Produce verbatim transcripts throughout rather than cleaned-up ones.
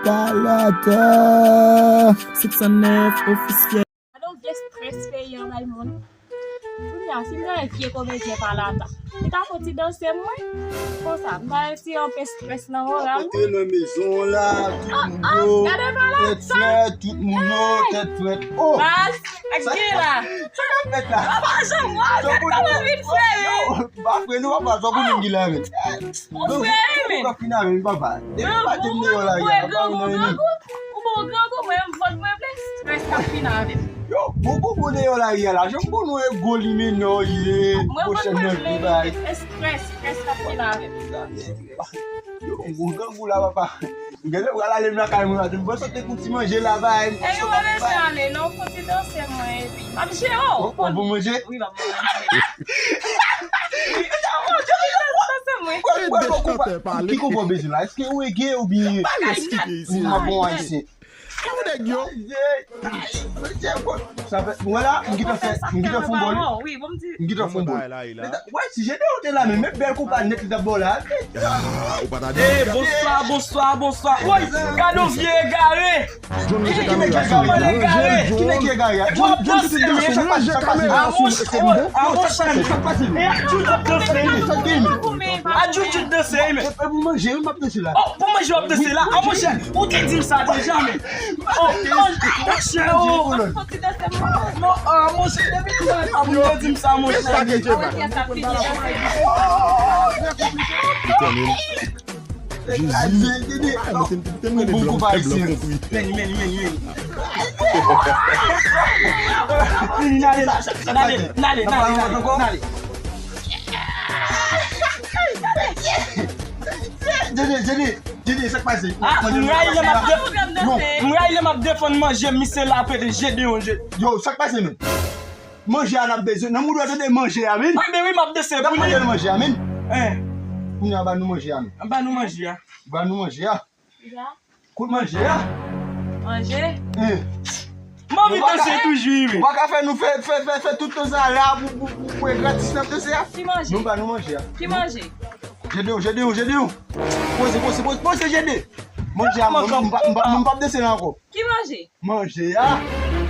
Palata. Six cent neuf ofisyèl. Gade yon vye strès peyi an bay moun. Kounye a, si m gade vye komedyen Palata, li ta fon ti danse mwen. Konsa, m ta retire anpe strès nan moral mwen. Kote nan mezon la, tout moun yo, gade Palata, tèt frèt, tout moun yo, tèt frèt. Oh! Baz, ak vye la. Sa k ap fèt la? Papa, janm wè, gade kòman vin fè, wi. M pa fre non, papa, sa pou moun ki la, men. Ou fre, wi, men. Ou fin avè m, papa. Depi maten m deyò la, papa, ou nan ennmi. Ou bon grangou, mwen, m vant mwen ple, strès k ap fin avè m. Yo, bon, bon, bon, deyò la, yè la. Janm bon nou e gwo limenò, ye. Mwen vant mwen ple, strès, strès k ap fin avè m. Yo, bon grangou la, papa. Gade, pral ale m lakay mwen, mwen sot te pou ti manje la, bay. E yo pa bezwen ale, non, fon ti danse mwen, epi. M ap jere w. Ou pou manje? Wi, m ap manje. Wi, m ap manje, wi, danse mwen. Ki konpò bezwen la? Èske ou rege oubyen m ap bon ayisyen? Ki ou nèg yo? Sa fè, wè la, m gentan fè, m gentan fon bòl. M gentan fon bòl. Wè, si Jede ou te la, men, men bèl konpa nèt li t ap ba w la. Ah, ou pa ta di. Eh, bonswa, bonswa, bonswa. Woy, gade yon vye egare. Ki nèg ki egare? Ki nèg ki egare? W ap danse, men. A monchè, a monchè, men. E a Djoudjou danse, men. A Djoudjou danse, men. E pou manje, wi, m ap danse la. Oh, pou manje, w ap danse la. A monchè, ou te di m sa deja, men. Oh, monchè, oh. Non, ah, monchè, depi lè ou te di m sa, monchè. Jezi. Meni, meni, meni, meni. Meni, n ale la, n ale, n ale, n ale, n ale, n ale. Jede, Jede, Jede, sa k pase? Ah, m rayi lè m ap def-, m rayi lè m ap defann manje, misye la pede Jede yon Jede. Yo, sa k pase menm? Manje a n ap bezwen. Nan moud ou tande manje a, men. Anben wi, m ap danse pou li. N ap manje manje a, men. Hein. Kounye a, ba nou manje a, men. Ba nou manje a. Ba nou manje a. Kout manje a. Manje. Hein. M anvi danse toujou, wi. Ou pa ka fè nou fè, fè, fè, fè tout tan sa la pou, pou, pou, pou e gratis n ap danse a. Ki manje? Nou ba nou manje a. Ki manje? Jede, Jede, Jede. Poze, poze, poze, poze, Jede. Manje a, m, m, m, m, m p ap danse la ankò. Ki manje? Manje a.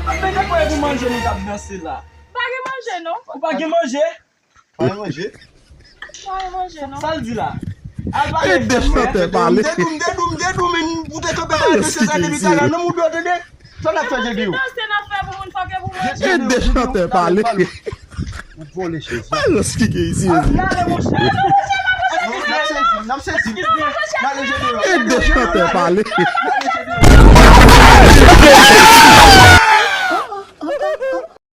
Anben, se pou manje nou t ap danse la. Pa gen manje, non. Ou pa gen manje? Pa gen manje. Pa gen manje, non. Sa l di la? Al pale. Ede chantè pale. M te di w, m te di w, m te di w, men ou te kanpe la, se sa depi talè. Nan moud ou tande? Sa n ap fè, Jede? Danse n ap fè pou moun, fòk e pou manje. Ede chantè pale. Ou vole chèz la. Alòs ki gen isi, Jezi. N ale, monchè. N ap sezi, n ap sezi. N ale, Jede. Ede chantè pale. N ale, Jede.